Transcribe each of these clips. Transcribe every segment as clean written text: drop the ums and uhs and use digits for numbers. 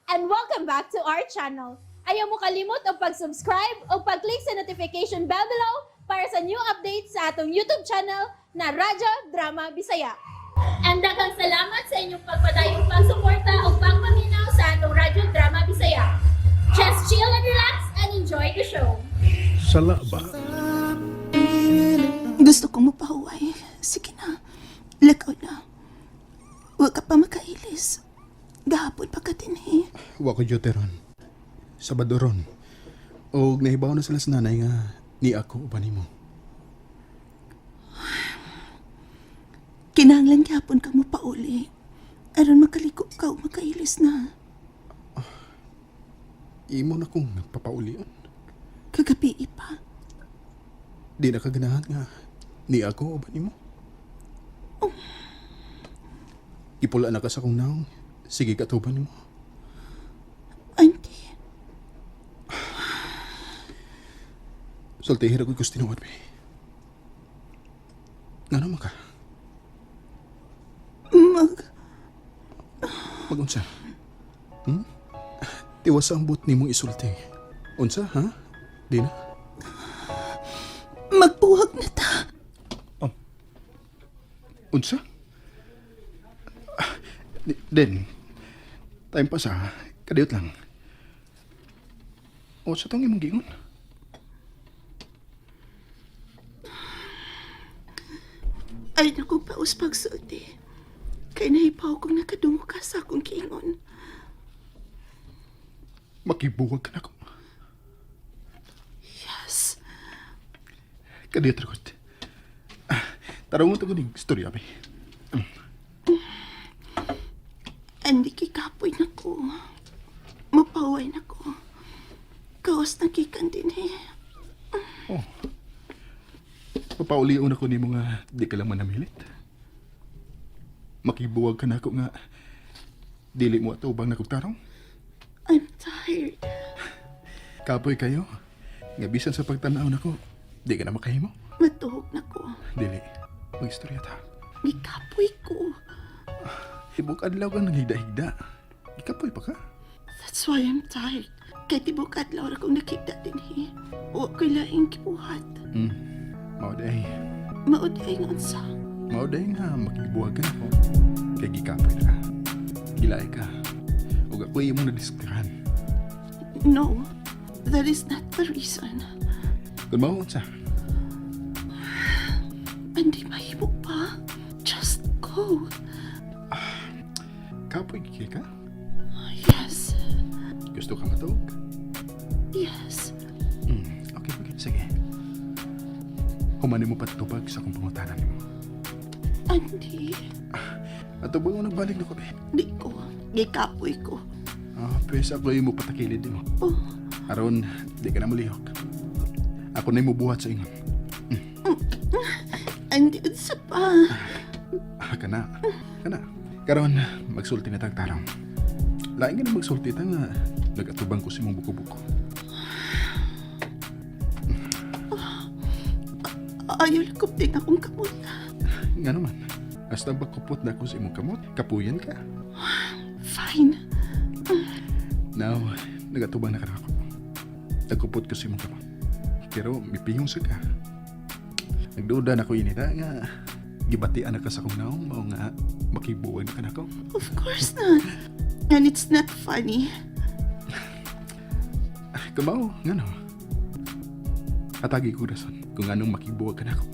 And welcome back to our channel. Ayaw mo kalimot og pag-subscribe o pag-click sa notification bell below para sa new updates sa atong YouTube channel na Radyo Drama Bisaya. And daghang salamat sa inyong pagpadayong pagsuporta o pagpaminaw sa atong Radyo Drama Bisaya. Just chill and relax and enjoy the show. Sala ba? Gusto kong mapahuway. Sige na. Lakaw na. Huwag ka pa makailis. Gahapon pa ka din eh. Wa ko duty ron. Sabado ron. Og nahibaw na sila sa nanay nga ni ako uban nimo. Kinahanglan gihapon ka mo pauli. Aron makaliko ka o makailis na. Imo na kong nagpapaulion. Kagabi pa. Di na kaganahan nga ni ako uban nimo. Ipula na ka sa akong naong. Sige katuban nimo. Auntie, Sultihin ako gusto tinuod be. Ngano man ka? mag... Magunsa? Tiwas ang but nimong isulti. Unsa, ha? Di na? Magbuhag na ta. Unsa? Ah, Den, time pa sa, kadiyot lang. O sa tong imong giingon? Ay naku, paus pagsulti. Kay nahipaw kong nakadungo ka sa akong kiingon. Makibuwag ka na ko. Yes. Kadiyot ragot. Ah, tarong mo ning istorya, be. Andi kikapoy na ko. Mapaway na ko. Kawas na kikan din eh. Papaulion ako ni mga di ka lang manamilit. Makibuwag ka na ako nga dili mo ato bang nakugtarong. I'm tired. Kapoy kayo. Nga bisan sa pagtanaw nako, di ka na makahimo. Matuhog na ko. Dili, magistorya ta. Gikapoy ko. Tibok adlaw kang naghigda-higda. Ikapoy pa ka. That's why I'm tired. Kay tibok adlaw ra kong nakita din eh. Wa ko'y laing gibuhat. Mao day. Mao di ay unsa. Mao day nga makibuwag ka nako. Kay gikapoy na ka. Gilaay ka. Ug ako imong nadiskran. No, that is not the reason. Kun mao unsa? Andi mahimo pa. Just go. Kapoy gid ka? Yes. Gusto ka matuog? Yes. Okay. Sige. Humani mo patubag sa akong pangutanan nimo. Andi, Ato ba nagbalik na ko be? di ko. Gikapoy ko. Ah, pwes ako yung mo patakilid nimo. Oh, Aron, di ka na mulihok. Ako na yung mubuhat sa ingon. andi unsa pa. Ah, kana. Kana. Karon, magsulti na tag tarong. Lain ka na magsulti ta nga nagatubang ko si mong buko-buko. Ayaw lang kupting akong kamot. Nga naman, hasta bakupot na ako sa imong kamot, kapuyan ka. Fine. Now, nagatubang na ka na ako. Nagkupot ko sa imong kamot. Pero mipihong sa ka. Nagduda na ko inita nga gibatian na ka sa akong naong mao nga makibuwan na ka na ako. Of course not. And it's not funny. Kamao, nga no. Atagi ko rason kung anong makibuwag ka na ako.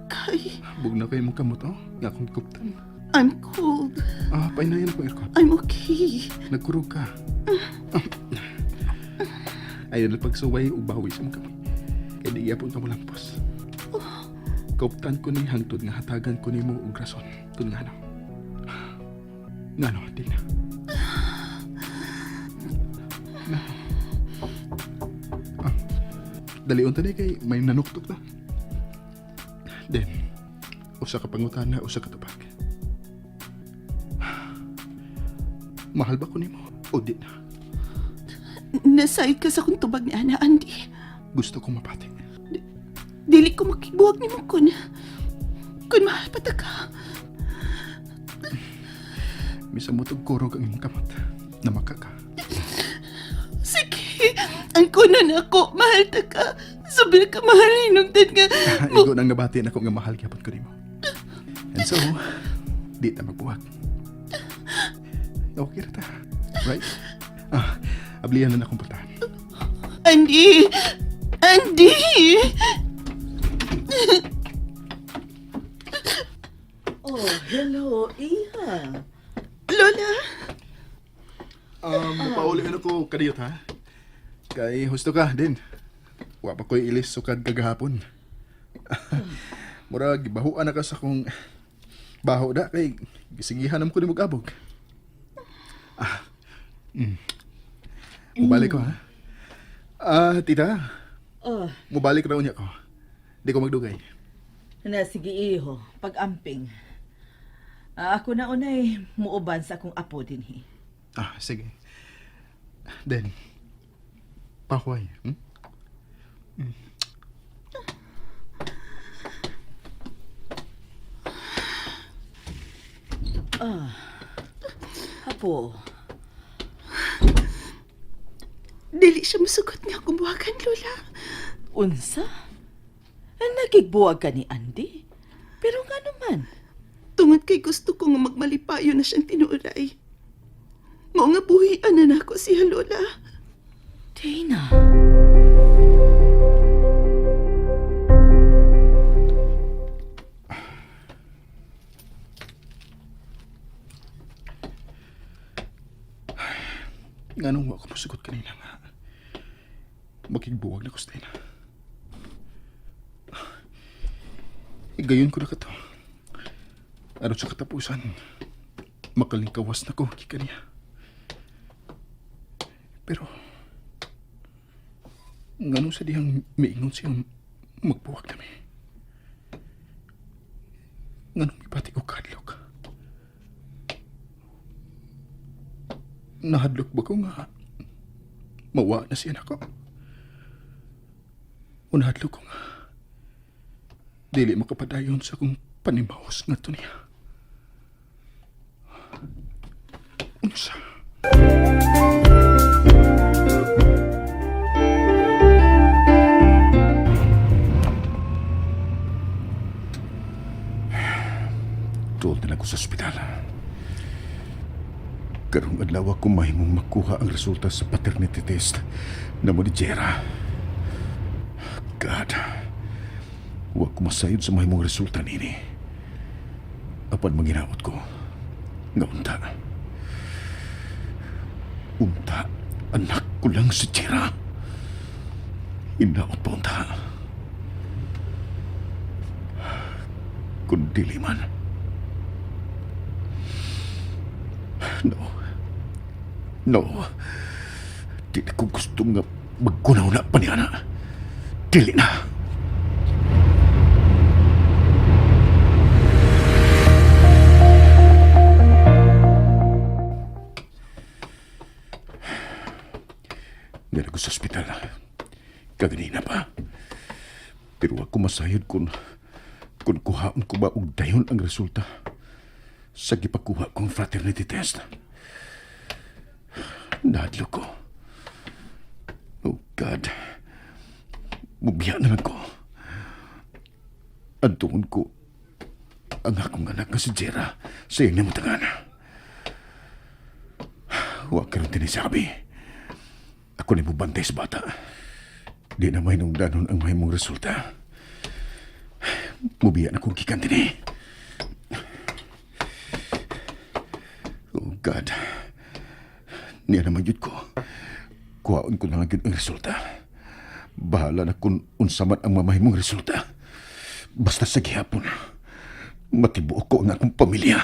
Kay, Bugna ko imong kamot, oh. Nga akong kuptan. I'm cold. Ah, painayan akong aircon. I'm okay. Nagkurog ka. Ay, na pagsuway ug bawi sa imong kamot. Kay di gyapon ka molampos. Kuptan ko ni hangtod nga hatagan ko nimo og rason. Kung ngano. Ngano, di na. Ngano. Ah, dalion ta ni kay may nanuktok na. Then, usa ka pangutana, usa ka tubag. Mahal ba ko nimo? O di na? Nasayod ka sa akong tubag ni Ana, Andy. Gusto kong mapati. Dili ko makibuwag nimo kun mahal pa ta ka. Misamot og kurog ang imong kamot. Namaka ka. Sige, ang kunan ako, mahal ta ka. Sobra ka mahal, hinungdan nga. Igo nang nabati na ko nga mahal gyapon ko nimo. And so, di ta magbuwag. Okay ra ta. Right? Ah, ablihan na na akong pultahan. Andy! Andy! Oh, hello, Iha. Lola! Pauli na ko kadiyot ha. Kay husto ka din. Wa pa ko'y ilis sukad kagahapon. Murag bahuan na ka sa kong baho da kay gisigihan ko ni abog. Ah. Mubalik ko ha. Ah, tita. Oh, Mubalik raw niya ko. Di ko magdugay. na sige iho, pag-amping. Ah, ako na unay muuban sa akong apo dinhi. Ah, sige. Then, pahuay. Apo, Dili siya musugot nga akong buwagan, Lola. unsa? Nagigbuwag ka ni Andy? Pero nga naman, Tungod kay gusto ko nga magmalipayo na siyang tinuray. Mao nga buhian na nako siya, Lola. Dana. Nganong wa ko musugot kanina nga. Makigbuwag na ko sa Dana. Igayon ko na ka to. Aron sa katapusan, makalingkawas na ko kay kaniya. Pero, nganong sa dihang miingon siyang magbuwag kami. Nganong mipati ko kadlok. Nahadlok ba ko nga mawa na siya nako? O nahadlok ko nga dili makapadayon sa akong panimaos nga to niya. Unsa? Tuol na ako sa ospital. Karong adlaw ako mahimong makuha ang resulta sa paternity test na mo ni Jera. God, huwag ko masayod sa mahimong resulta nini. Apan manginaot ko, nga unta. Unta, anak ko lang si Jera. Inaot pa unta. Kung dili man. No. No. Dili ko gusto nga magkunaw na pa niya na. Dili na. Dili ko sa ospital. Kaganina pa. Pero ako masayod kung kuhaon ko ba og dayon ang resulta sa gipakuha kong fraternity test. Nahadlok ko. Oh God. Mubiya na lang ko. Antuon ko ang akong anak nga si Jera sa iyang namutangan. Huwag ka rin tinisabi. Ako na mubantay sa bata. Di na may danon ang mahimong resulta. Mubiya na kong gikan dinhi. Oh God. Niya naman yun ko. Kuhaon ko na lang yun ang resulta. Bahala na kung unsa man ang mamahimong resulta. Basta sa gihapon, matibuok ko ang akong pamilya.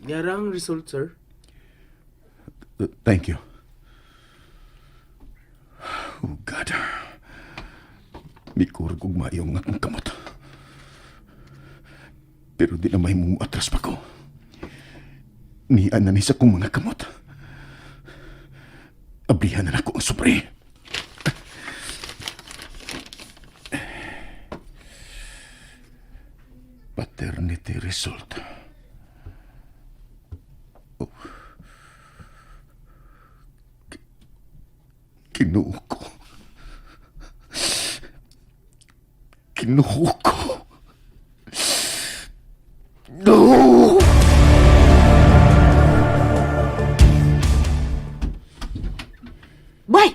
Yara ang result, sir. Thank you. Oh God. Mikurog og maayo ang akong kamot. Pero di na mahimong atras pa ko. Nian na ni sa akong mga kamot. Ablihan na nako ang sobre. Paternity result. Oh. Kinuo ko. Kinuo ko. No! Bay!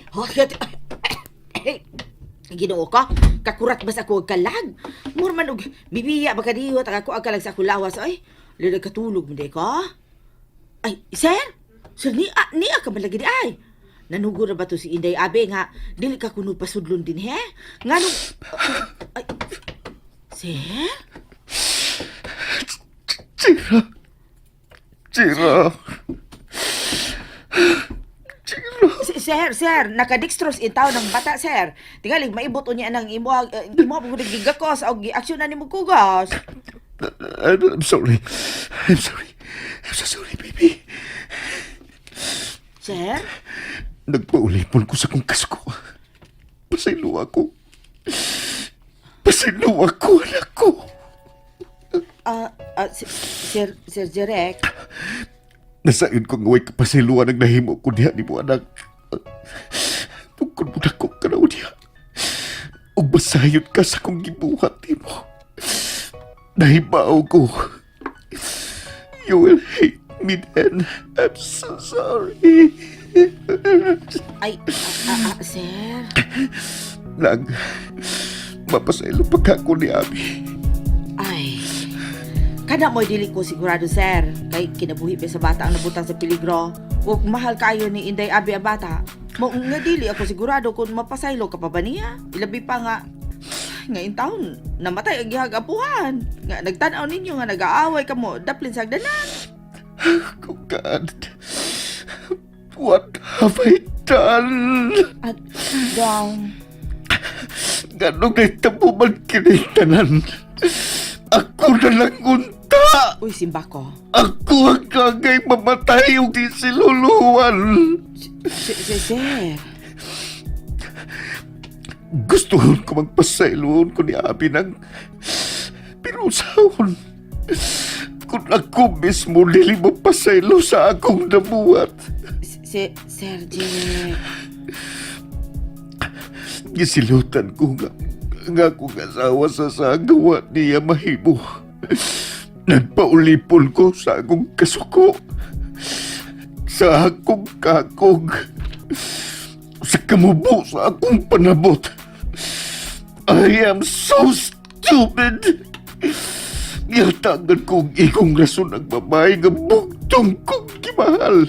Ginoo ko, kakurat ba sa ako og kalag? Mura man og bibiya ba kadiyo ta ako ang kalag sa akong lawas ay. Lila katulog mo di ko. Ay, sir? Sir, niya ka man lagi di ay. Nanugo na ba to si Inday Abe nga dili ka kuno pasudlon din he? Nganong ay, sir? Chira! Chira! Sir, sir, naka-dextrose in taon ng bata, sir. Tingalig maibot unya nang imo imo pud gigakos og giaksyon na nimo kugos. I'm sorry. I'm sorry. I'm so sorry, baby. Sir? Nagpaulipon ko sa kong kasko. Pasaylo ako. Pasaylo ako, anak ko. Sir, Sir Jerek, Nasayon ko nga way kapasayloan ang nahimo ko diha ni mo, anak. Bukod mo na ko kanaw diha. Ug masayon ka sa kong gibuhat nimo. Nahibaw ko. You will hate me then. I'm so sorry. Ay, sir. Lang, mapasaylo pa ka ko ni Abi. Ay, kada mo'y dili ko sigurado, sir. Kay kinabuhi pa sa bata ang nabutang sa peligro. Ug mahal kayo ni Inday Abi ang bata. Mo nga dili ako sigurado kung mapasaylo ka pa ba niya. Ilabi pa nga, ngayon taon, namatay ang gihag apuhan. Nga, nagtanaw ninyo nga nag-aaway ka mo, daplin sa hagdanan. Oh God, what have I done? At, down. Ganong nahitabo man kini tanan. Ako na lang unta. Uy, simba ko. Ako ang kagay mamatay ug di siluluan. Sir, sir. Gusto ko magpasayloon ko ni Abi ng pirusahon. Kung ako mismo dili mo pasaylo sa akong nabuhat. Sir, Sir Jerek. Gisilutan ko nga, nga akong asawa sa sagawa niya mahimo. Nagpaulipol ko sa akong kasuko. Sa akong kakog. Sa kamubo sa akong panabot. I am so stupid. Gihatagan ko ang ikong rason ang babae nga bugtong kong gimahal.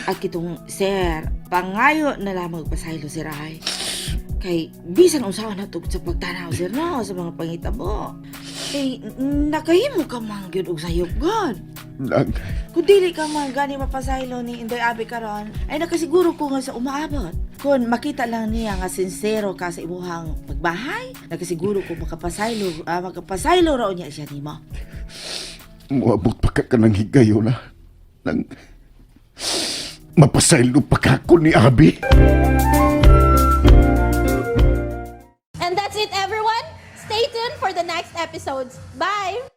At kitong, sir, pangayo na lamang pasaylo, sir, ay. Kay, bisan unsaon na tugod sa pagtanaw, sir, no, sa mga pangitabo. Eh, nakahimo ka man gyud og sayop, God. Nang, Kung dili ka man gani mapasaylo ni Inday Abe karon, ay nakasiguro ko nga sa umaabot. Kung makita lang niya nga sinsero ka sa imuhang pagbahay, nakasiguro ko makapasaylo, makapasaylo raw niya siya nimo. Muabot pa ka ng higayon na. Nang mapasaylo pa ka ko ni Abi. And that's it, everyone. Stay tuned for the next episodes. Bye!